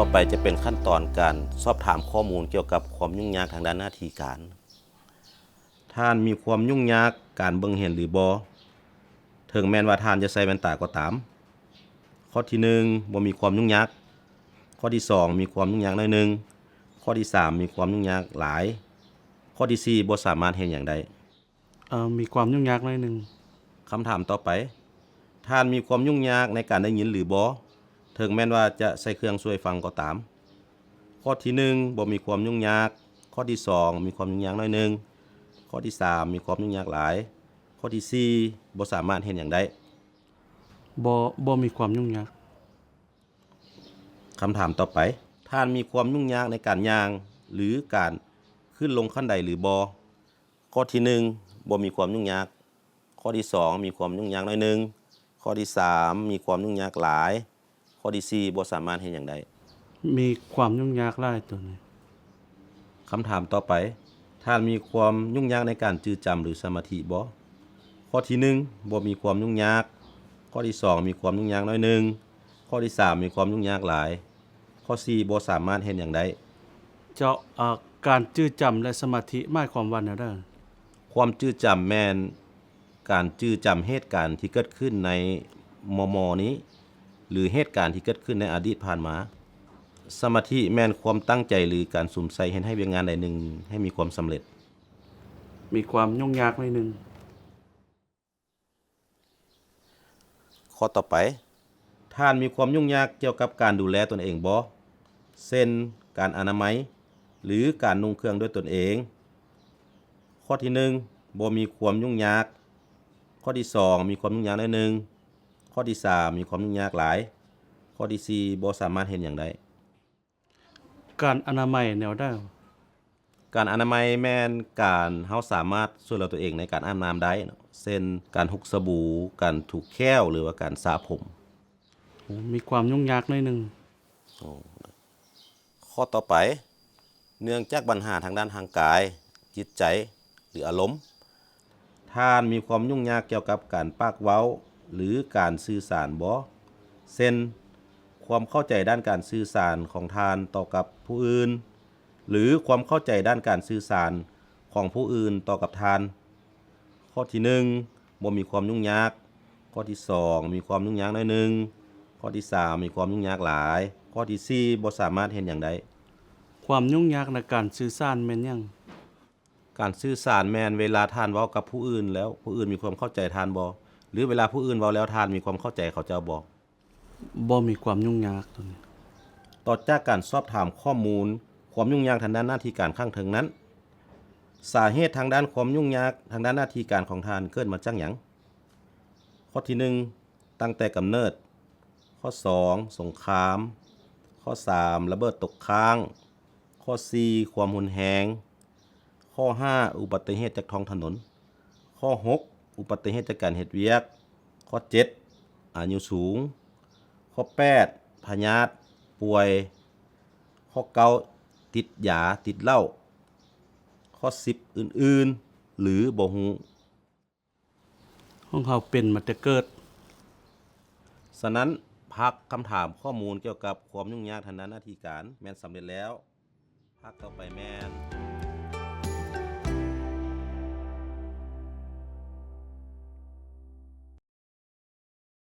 ຕໍ່ໄປຈະເປັນຂັ້ນຕອນການສອບຖາມຂໍ້ມູນກ່ຽວກັບຄວາມຫຍຸ້ງຍາກທາງດ້ານໜ້າທີ່ການ. ທ່ານມີຄວາມຫຍຸ້ງຍາກການເບິ່ງເຫັນຫຼືບໍ່? ເຖິງແມ່ນວ່າທ່ານຈະໃສ່ແວ່ນຕາກໍຕາມ. ຂໍ້ທີໜຶ່ງ ບໍ່ມີຄວາມຫຍຸ້ງຍາກ. ຂໍ້ທີສອງ ມີຄວາມຫຍຸ້ງຍາກໜ້ອຍໜຶ່ງ. ຂໍ້ທີສາມ ມີຄວາມຫຍຸ້ງຍາກຫຼາຍ. ຂໍ້ທີສີ່ ບໍ່ສາມາດເຮັດຫຍັງໄດ້. ເອີ ມີຄວາມຫຍຸ້ງຍາກໜ້ອຍໜຶ່ງ. ຄຳຖາມຕໍ່ໄປ, ທ່ານມີຄວາມຫຍຸ້ງຍາກໃນການໄດ້ຍິນຫຼືບໍ່? ເຖິງແມ່ນວ່າຈະໃຊ້ເຄື່ອງຊ່ວຍຟັງກໍຕາມ. ຂໍ້ທີໜຶ່ງ ບໍ່ມີຄວາມຫຍຸ້ງຍາກ. ຂໍ້ທີສອງ ມີຄວາມຫຍຸ້ງຍາກໜ້ອຍໜຶ່ງ. ຂໍ້ທີສາມ ມີຄວາມຫຍຸ້ງຍາກຫຼາຍ. ຂໍ້ທີສີ່ ບໍ່ສາມາດເຮັດຫຍັງໄດ້. ບໍ່ ບໍ່ມີຄວາມຫຍຸ້ງຍາກ. ຄຳຖາມຕໍ່ໄປ, ທ່ານມີຄວາມຫຍຸ້ງຍາກໃນການຍ່າງ ຫຼື ການຂຶ້ນລົງຂັ້ນໄດຫຼືບໍ່? ຂໍ້ທີໜຶ່ງ ບໍ່ມີຄວາມຫຍຸ້ງຍາກ. ຂໍ້ທີສອງ ມີຄວາມຫຍຸ້ງຍາກໜ້ອຍໜຶ່ງ. ຂໍ້ທີສາມ ມີຄວາມຫຍຸ້ງຍາກຫຼາຍ. ຂໍ້ທີສີ່ ບໍ່ສາມາດເຮັດຫຍັງໄດ້. ມີຄວາມຫຍຸ້ງຍາກຫຼາຍໂຕນີ້. ຄຳຖາມຕໍ່ໄປ, ທ່ານມີຄວາມຫຍຸ້ງຍາກໃນການຈື່ຈຳ ຫຼື ສະມາທິບໍ່? ຂໍ້ທີໜຶ່ງ ບໍ່ມີຄວາມຫຍຸ້ງຍາກ. ຂໍ້ທີສອງ ມີຄວາມຫຍຸ້ງຍາກໜ້ອຍໜຶ່ງ. ຂໍ້ທີສາມ ມີຄວາມຫຍຸ້ງຍາກຫຼາຍ. ຂໍ້ສີ່ ບໍ່ສາມາດເຮັດຫຍັງໄດ້. ເຈົ້າ, ເອີ, ການຈື່ຈຳ ແລະ ສະມາທິໝາຍຄວາມວ່າແນວໃດ? ຄວາມຈື່ຈຳແມ່ນການຈື່ຈຳເຫດການທີ່ເກີດຂຶ້ນໃນມໍ່ໆນີ້ ຫຼື ເຫດການທີ່ເກີດຂຶ້ນໃນອະດີດຜ່ານມາ. ສະມາທິແມ່ນຄວາມຕັ້ງໃຈ ຫຼື ການສຸມໃສ່ເຮັດໃຫ້ວຽກງານໃດໜຶ່ງໃຫ້ມີຄວາມສຳເລັດ. ມີຄວາມຫຍຸ້ງຍາກໜ້ອຍໜຶ່ງ. ຂໍ້ຕໍ່ໄປ, ທ່ານມີຄວາມຫຍຸ້ງຍາກກ່ຽວກັບການດູແລຕົນເອງບໍ່? ເຊັ່ນ ການອະນາໄມ ຫຼື ການນຸ່ງເຄື່ອງດ້ວຍຕົນເອງ. ຂໍ້ທີໜຶ່ງ ບໍ່ມີຄວາມຫຍຸ້ງຍາກ. ຂໍ້ທີສອງ ມີຄວາມຫຍຸ້ງຍາກໜ້ອຍໜຶ່ງ. ຂໍ້ທີສາມ ມີຄວາມຫຍຸ້ງຍາກຫຼາຍ. ຂໍ້ທີສີ່ ບໍ່ສາມາດເຮັດຫຍັງໄດ້. ການອະນາໄມແນວໃດ? ການອະນາໄມແມ່ນການເຮົາສາມາດຊ່ວຍເຫຼືອຕົວເອງໃນການອາບນ້ຳໄດ້ເນາະ, ເຊັ່ນ ການຫົກສະບູ, ການຖູແຂ້ວ ຫຼືວ່າການສະຜົມ. ໂອ້ ມີຄວາມຫຍຸ້ງຍາກໜ້ອຍໜຶ່ງ. ໂອ້ ຂໍ້ຕໍ່ໄປ, ເນື່ອງຈາກບັນຫາທາງດ້ານຮ່າງກາຍ, ຈິດໃຈ ຫຼື ອາລົມ, ທ່ານມີຄວາມຫຍຸ້ງຍາກກ່ຽວກັບການປາກເວົ້າ ຫຼື ການສື່ສານບໍ່? ເຊັ່ນ ຄວາມເຂົ້າໃຈດ້ານການສື່ສານຂອງທ່ານຕໍ່ກັບຜູ້ອື່ນ ຫຼື ຄວາມເຂົ້າໃຈດ້ານການສື່ສານຂອງຜູ້ອື່ນຕໍ່ກັບທ່ານ. ຂໍ້ທີໜຶ່ງ ບໍ່ມີຄວາມຫຍຸ້ງຍາກ. ຂໍ້ທີສອງ ມີຄວາມຫຍຸ້ງຍາກໜ້ອຍໜຶ່ງ. ຂໍ້ທີສາມ ມີຄວາມຫຍຸ້ງຍາກຫຼາຍ. ຂໍ້ທີສີ່ ບໍ່ສາມາດເຮັດຫຍັງໄດ້. ຄວາມຫຍຸ້ງຍາກໃນການສື່ສານແມ່ນຫຍັງ? ການສື່ສານແມ່ນເວລາທ່ານເວົ້າກັບຜູ້ອື່ນແລ້ວ ຜູ້ອື່ນມີຄວາມເຂົ້າໃຈທ່ານບໍ່? ຫຼື ເວລາຜູ້ອື່ນເວົ້າແລ້ວ ທ່ານມີຄວາມເຂົ້າໃຈເຂົາເຈົ້າບໍ່? ບໍ່ມີຄວາມຫຍຸ້ງຍາກໂຕນີ້. ຕໍ່ຈາກການສອບຖາມຂໍ້ມູນຄວາມຫຍຸ້ງຍາກທາງດ້ານໜ້າທີ່ການຂ້າງເທິງນັ້ນ, ສາເຫດທາງດ້ານຄວາມຫຍຸ້ງຍາກທາງດ້ານໜ້າທີ່ການຂອງທ່ານເກີດມາຈາກຫຍັງ? ຂໍ້ທີໜຶ່ງ ຕັ້ງແຕ່ກຳເນີດ. ຂໍ້ສອງ ສົງຄາມ. ຂໍ້ສາມ ລະເບີດຕົກຄ້າງ. ຂໍ້ສີ່ ຄວາມຮຸນແຮງ. ຂໍ້ຫ້າ ອຸບັດຕິເຫດຈາກທ້ອງຖະໜົນ. ຂໍ້ຫົກ ອຸບັດຕິເຫດຈາກການເຮັດວຽກ. ຂໍ້ເຈັດ ອາຍຸສູງ. ຂໍ້ແປດ ພະຍາດປ່ວຍ. ຂໍ້ເກົ້າ ຕິດຢາຕິດເຫຼົ້າ. ຂໍ້ສິບ ອື່ນໆ ຫຼື ບໍ່ຮູ້. ຂອງເຮົາເປັນມາແຕ່ເກີດ. ສະນັ້ນ, ພາກຄຳຖາມຂໍ້ມູນກ່ຽວກັບຄວາມຫຍຸ້ງຍາກທາງດ້ານໜ້າທີ່ການແມ່ນສຳເລັດແລ້ວ. ພາກຕໍ່ໄປແມ່ນ